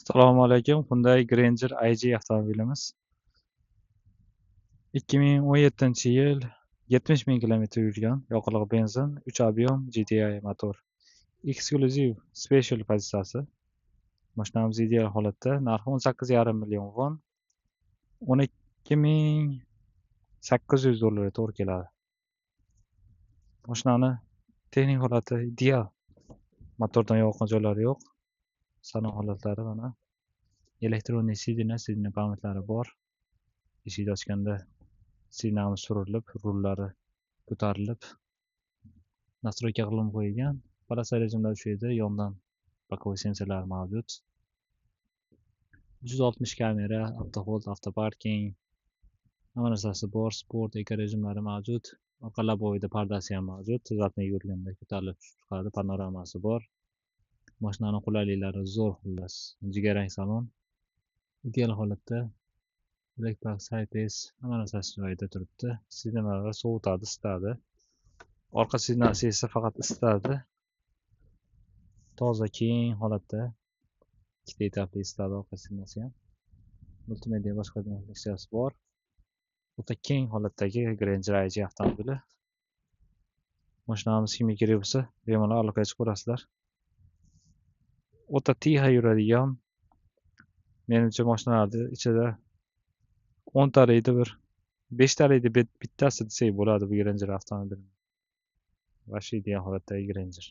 Assalomu alaykum. Hyundai Grandeur IG avtomobilimiz. 2017-yil, 70 ming kilometr yurgan, yoqilg'i benzin, 3 объем GDI motor. Eksklyuziv special pozitsiyasi. Mashinamiz ideal holatda. Narxi 18,5 million won. 12 800 dollarga to'g'ri keladi. Mashinani texnik holati ideal. Motordan yoqqan joylari yo'q. Salon holatlari mana. Электронный сиденье, сиденье память lari bor. Eshikni ochganda сиденье miz surilib, rullari ko'tarilib, настройка qilinib qo'yilgan. Полоса rejimlar ushlaydi, yondan боковой sensorlar mavjud. 360 kamera, auto hold, avto parking, hamma narsasi bor, sport, eko rejimlari mavjud. Orqa лобовой da pardasi ham mavjud. Задний yurganda ko'tarilib tushib chiqadi, panoramasi bor. Mashinani qulayliklari zo'r, xullas. Jigarrang salon. Ideal holatda. Black box, IPS, hamma narsasi joyida turibdi. Сиденье lar sovutadi, isitadi. Orqa сиденье si esa faqat isitadi. Toza, keng holatda. Ikkita etapli isitadi orqa сиденье si ham. Multimedia boshqaradigan funksiyasi bor. O'ta keng holatdagi Grandeur IG avtomobili. Mashinamiz kimga kerak bo'lsa, bemalol aloqaga chiqaverasizlar. O'ta тихо yuradigan, menimcha, mashinalarni ichida 10 talikda bir beshtalikda bittasi desak bo'ladi bu Grandeur avtomobili. Вообще ideal holatdagi Grandeur.